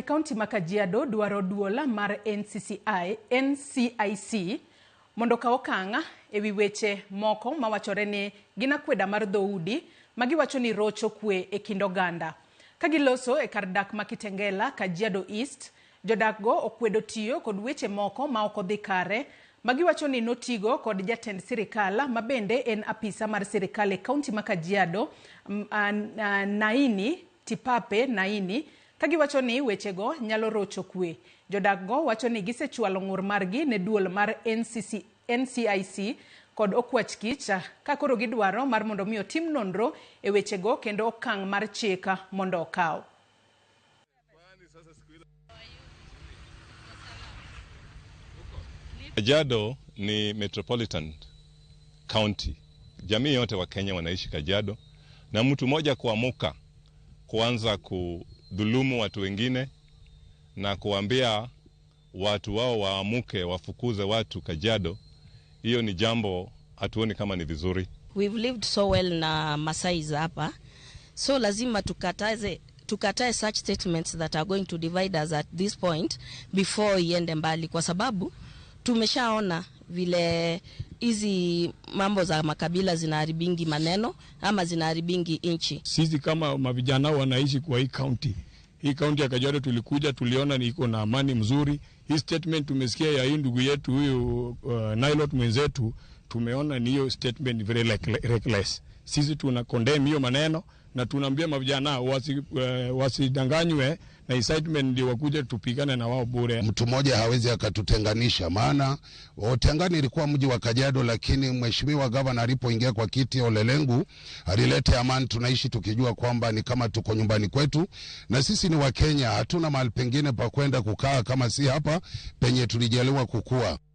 kaunti ma Kajiado dwaro duol mar NCCI, NCIC mondo okaw okang' ewi weche moko mawachore ni gin akweda mar dhoudi ma giwacho ni rocho kwe e kind oganda. Ka giloso e kar dak ma Kitengela, Kajiado East, jodak go okwedo tiyo kod weche moko ma ok odhi kare ma giwacho ni notigo kod jatend sirikal ma bende en apisa mar sirikal e kaunti ma Kajiado, Naini Tipape Naini, ka giwacho ni wechego nyalo rocho kwe. Jodak go wacho ni gisechwalo ng'ur margi ne duol mar NCC, NCIC kod okwach kich ka koro gidwaro mar mondo mi otim nonro e wechego kendo okang' mar chik mondo okaw. Kajiado ni metropolitan county. Jamii yote wa Kenya wanaishi Kajiado, na mtu mmoja kuamuka kuanza kudhulumu watu wengine na kuambia watu wao waamuke wafukuze watu Kajiado, hiyo ni jambo hatuoni kama ni vizuri. We've lived so well na Masais hapa, so lazima tukatae such statements that are going to divide us at this point before iende mbali, kwa sababu tumeshaona vile hizi mambo za makabila zinaharibingi maneno ama zinaharibingi nchi. Sisi kama mavijana wanaishi kwa hii county, hii county ya Kajiado tulikuja tuliona ni iko na amani mzuri. Hii statement tumesikia ya hii ndugu yetu huyu Nailot mwenzetu, tumeona ni hiyo statement very reckless. Sisi tuna condemn hiyo maneno na tunaambia mavijana wasidanganywe na incitement ndio wakuje tupigane na wao bure. Mtu mmoja hawezi akatutenganisha, maana Otengani ilikuwa mji wa Kajiado, lakini mheshimiwa gavana alipoingia kwa kiti Ole Lenku alileta amani. Tunaishi tukijua kwamba ni kama tuko nyumbani kwetu, na sisi ni Wakenya, hatuna mahali pengine pa kwenda kukaa kama si hapa penye tulijaliwa kukua.